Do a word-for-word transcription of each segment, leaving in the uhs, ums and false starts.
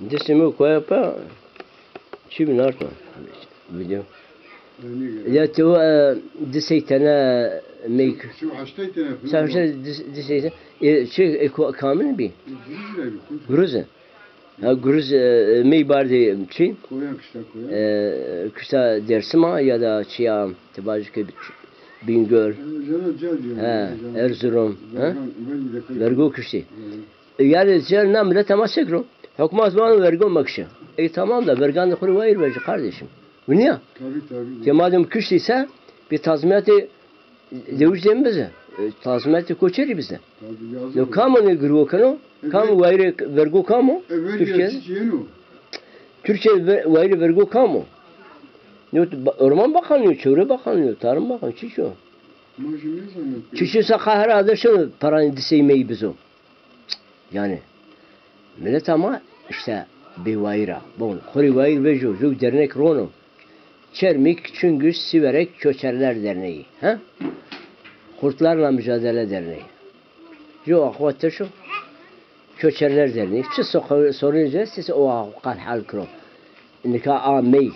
Disê mi koya pa çi binarto video. Ya ti o, e, disey tene meyk. Şu haştay tene falan. Sen haştay dis-, disey tene. E, şey, e, ko-, kamil bi? Guruz. Ha, Guruz, e, mey bardê çi? Koyan kışta koyan. E, kışta Dersima ya da çiya, ti vajî ke Bingöl. Ha, Erzurum. Ha? Vergo kiştî. E, yanî, sen na millet ama sekro. Hukmat vano vergo mekşi. E, tamam da, vergan de xuri wayir vejî kardeşim. Vinîya? Tabii, tabii. Te madem kiştî se, bir tazminatê dewij de mi bize. E, tazminatê koçerî bize. Tabii, yazık. No, kam o ne girwo keno? Kam wayirê vergo kam o? Türkiye. Türkiye ve-, wayirê vergo kam o? No, ba-, Orman Bakanlığı, Çevre Bakanlığı, Tarım Bakanlığı, çiço? Ma jî nêzanî. Çiço se qehra de şino paranê disey mey bizo. Yani, millet ama işte bêwayîr a. Bon, xo rê wayîr vejo, jew dernek rono. Çermik, Çingüş, Siverek Köçerler Derneği. Ha? Kurtlarla Mücadele Derneği. Jew axwa teşo Köçerler Derneği. Çi so-, sorunê ci estîse o axwa hal kiro. Nika a mey.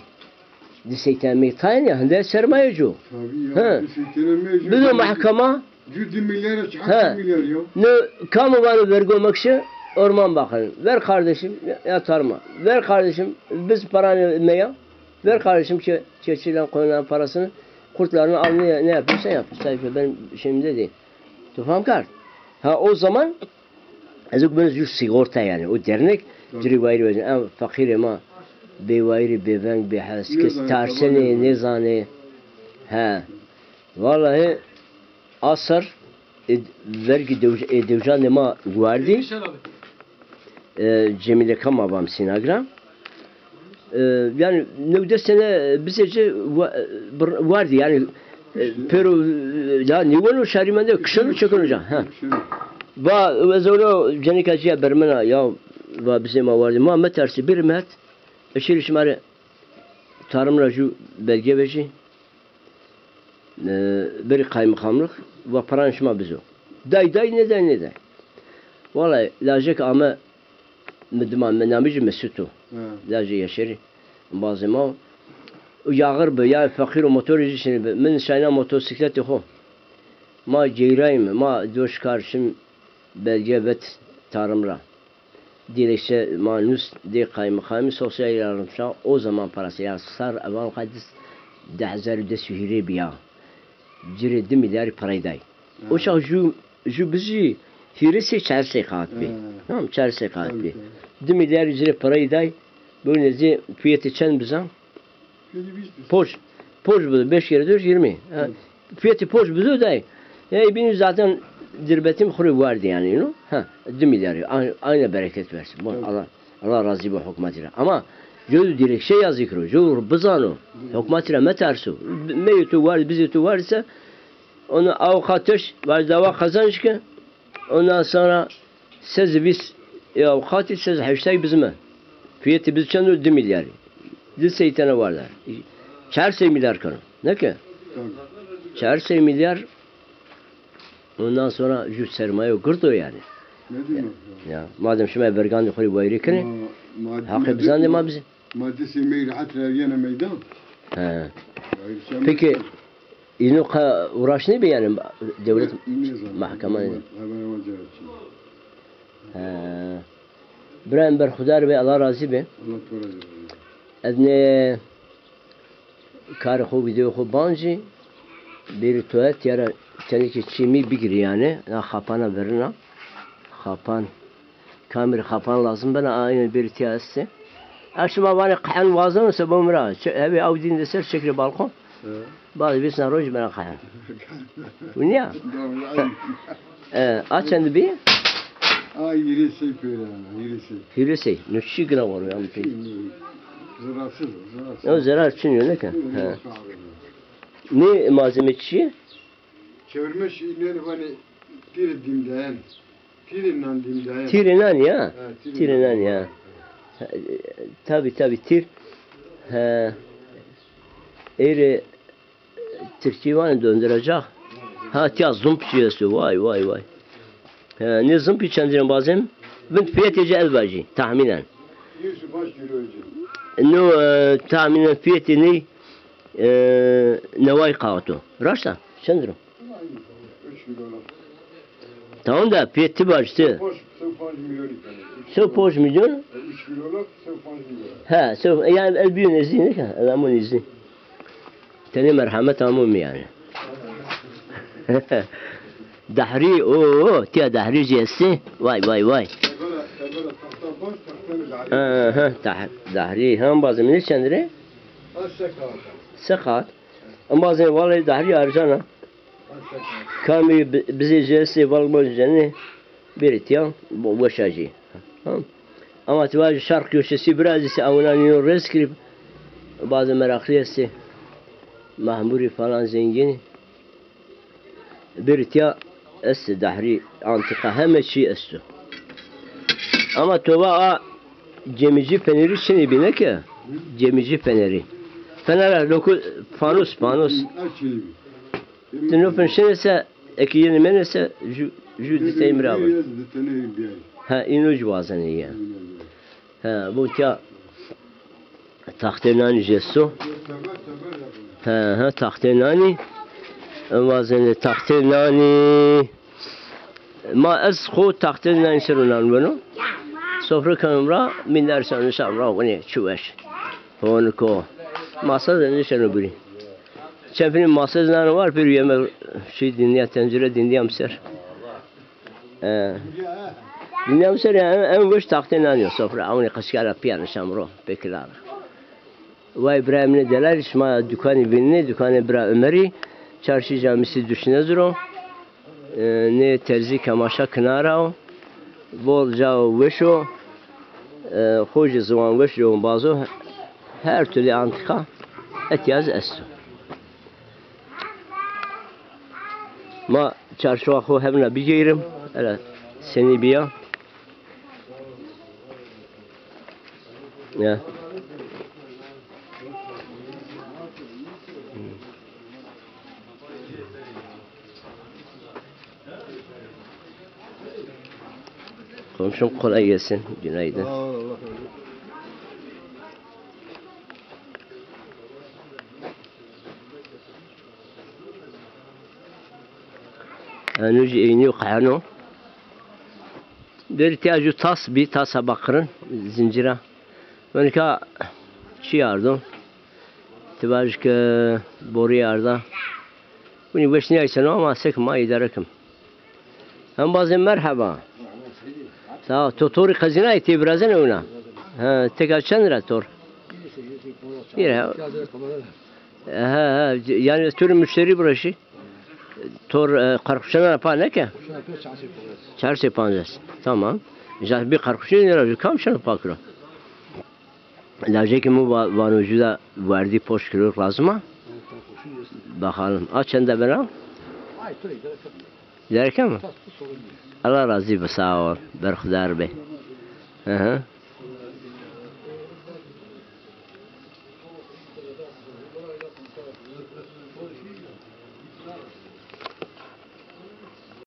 Disey tene mey tayên ya, hende sermaye cu. Tabii ya, ha. Disey tene mey cu. Bido mahkema. Cu di milyar, çi hak milyar ya. Ne, kam o vano vergo mekşi, Orman Bakanı. Ver kardeşim, ya, ya tarıma. Ver kardeşim, biz paranı meya. Ver kardeşim çe-, çiftçilerin koyunların parasını, kurtlarını al, ne, ne yapıyorsan yap. Sayfa benim şeyimde değil. Tu fam kerd? Ha, o zaman ez û beno ju sigorta yani. O dernek, tabii, ci rê wayîrî vejîno. Em feqîrê ma bêwayîrî, bêveng, bêhes, kes tarsenê, nêzanê. He. Vallahi a ser, e, vergî dew-, e, dewjandê ma wardî. E, Cemîle Kama vam Sînagra. E, yani newdes sene bize ci wa-, bir-, wardî yani, e, pêro, e, ya nîweno şarî mende kişeno çekeno ca. Ha. Va ez ewro cenika ci ya bermena ya, va bizê ma wardî. Ma metersî bir met, eşîrî şima rê tarım ra ju belge vejî. E, berî kaymakamlık, va paranê şima bizo. Day day, nêday nêday. Wallay lajek ame, mi dima, mi namê ci Mesut o. Ha. Lajê Yaşarî, embazê ma o. O yaxir bi, ya feqîr o, motorê ci şinî bi. Mi nişayna motosikletê xo. Ma geyrayîme, ma doşkar şim belge vet tarım ra. Dilekçe ma nus dê kaymakamî, sosyal yardımcı, o zaman parası, ya sar evan xadis di hezar û des û hîrê bîya. Ci rê di milyarî parayî day. Ha. O çax ju, ju bizî hîrê sey, çar sey qat bî. Ha. Tamam, çar sey qat bî. Tabii, tabii. Di milyarî ci rê parayî day. Bu nezî fiyatı çend bizan? Poj, poj bido, beş kere dört, yirmi. Ha, fiyatı poj bido day. Ey bînî zaten dirbetîm xo rê wardî yani, you know? Ha, di milyarî. Ay-, ayna bereket versin. Bon, Allah, Allah razî bo hukmatî ra. Ama jew dilekçe yazî kiro, jew bizano. Hukmatî ra meterso. Meyê to wardî, bizê to wardî se, onu avukatış, vaj dawa kazanç ki, ondan sonra sez vîst, e, avukatî sez heştay bizime. Fiyatı biz çend o? Di milyarî. Di sey tene warda. Çar sey milyar keno. Ne ki? Tabii. Çar sey milyar. Ondan sonra ju sermaye gird o yani. Ne demek ya? Ya, madem şima vergandê xo rê wayîrî kenê, ma, ma, haqê bizandê ma bizî. Ma disê mey rehet ra yena meydan. He. Peki, îno ka uğraş nêbî yani, dewlet, mahkeme nêbî? He. Birayê mi berxudar bê, Allah razî bê. Allah to razî bê. Ez nê karê xo, vîdeoyê xo bancî, bêrî to het ya ra tenekê çî mî bigirî yani. Na xapana verina. Xapan. Kamî rê xapan lazim bena, aynî bêrî tîya estê. A şima vanê qehen wazeno sebo mi ra. Çe-, hevê aw dîn de ser çekirê balkon. He. Bazî vêsna rojî bena qehen. Winîya? E, a çend bî? A hîrê sey pêra, hîrê sey. Hîrê sey. No çi gina waro ya mi pê? Zerarsiz, zerarsiz. No zerar çin yo, ne ke? He. Nê malzeme çi? Çevirme şi, ne vanê tîrê dîmdayan. Tîrê nan dîmdayan. Tîrê nan ya. Ha, tîrê nan ya. Ha, e, tabi, tabi, tîr. Ha. Êrê Tirkî vanê donduracak. Ha, tîya zump çi esto. Vay, vay, vay. Ha, nê zumpî çendîn o bazem? Vind fiyatê ci ez vajî, tahmînen. No, e, tahmînen fiyetê ney, e, neway kaxit o. Raşt a? Çend o? Tamam da fiyet ti vac ti. Sew ponc milyon. He, sew, yani ez bîyo nêzdî, nêke? Ez amo nêzdî. Tenê merhamet amo mi yani. Dahrî, o, o, tiya dahrî jî estê. Vay, vay, vay. Ha, ha, dah-, dahrî. Ha, embazê mi nê çend rê? Se qat. Embazê mi vallahi dahrî ercan a. Kamî bi-, bizê jî estê, vallahi ma jî cenê. Bêrê tiya, bo-, weş a jî. Tamam. Ama ti vajî şarq köşesi biraz ise awna nîno rêz kirî. Bazı meraklı estê. Mahmurî falan zengînî. Bêrê tiya estê dahrî, antika heme çî esto. Ama tova a cemîcî fenerî çinê bî, nêke? Cemîcî fenerî. Fener a, loku, fanus, fanus. Ti no fin şinê se, eke yenê menê se, ju, ju di tenî mi ra ver. Ha, îno jî wazenê ya. Ha, bo tiya taxtê nanî jî esto. Ha, ha, taxtê nanî. Em wazenê taxtê nanî. Ma ez xo taxtê nanî ser o nan weno. Sofre keno ra, mînder ser nişeno ra, winê çi weş. Honiko. Masa de nişeno birî. Çend finî masa zî nano war, pêro yemek şey dindîya, tencere dindîya mi ser. E, dindîya mi ser ya, en, en weş taxtê nanî yo, sofre. Ewnê qeşka ra pîya nişeno ro, pêkila ra. Vay bira Emîne delalî, şima dukanî vînenê, dukanê bira Omerî, çarşî camîsî duşnez ro. E, nê terzî kemaşa kinara o. Bol cao weş o. E, xo jî ziwan weş o, bazo. Her türlü antika etya zî esto. Ma çarşoxa xo hebna bigeyrim. Hele senî bîya. Ya. Komşum kolay gelsin. Günaydın. Sağ ol, Allah razı olsun. Eno jî eynî yo qeheno. Bêrî tiya ju tas bî, tasa bakirin, zincira. Wenika çi ardo? Ti vaj ke borî arda. Winî weş nîyayseno ama sek ma îdare kim. Embazê merheba. Sağ ol. To torî qezînayê tê virazene wina. Ha, teka çend ra tor? Hîrê. Ha, ha, yani tu rê muşterî bireşî. Tor, e, qerquşena pa neke? Çar sey pancas. Tamam. Ja bir qerquşî nêra ju kam şeno pa kiro? Lajekê mi va-, vano ju da werdî poşt kilo lazim a. Bakalım. A çend de bena? Derken mi? Allah razî bi, sağ ol. Berxudar be. Hı hı.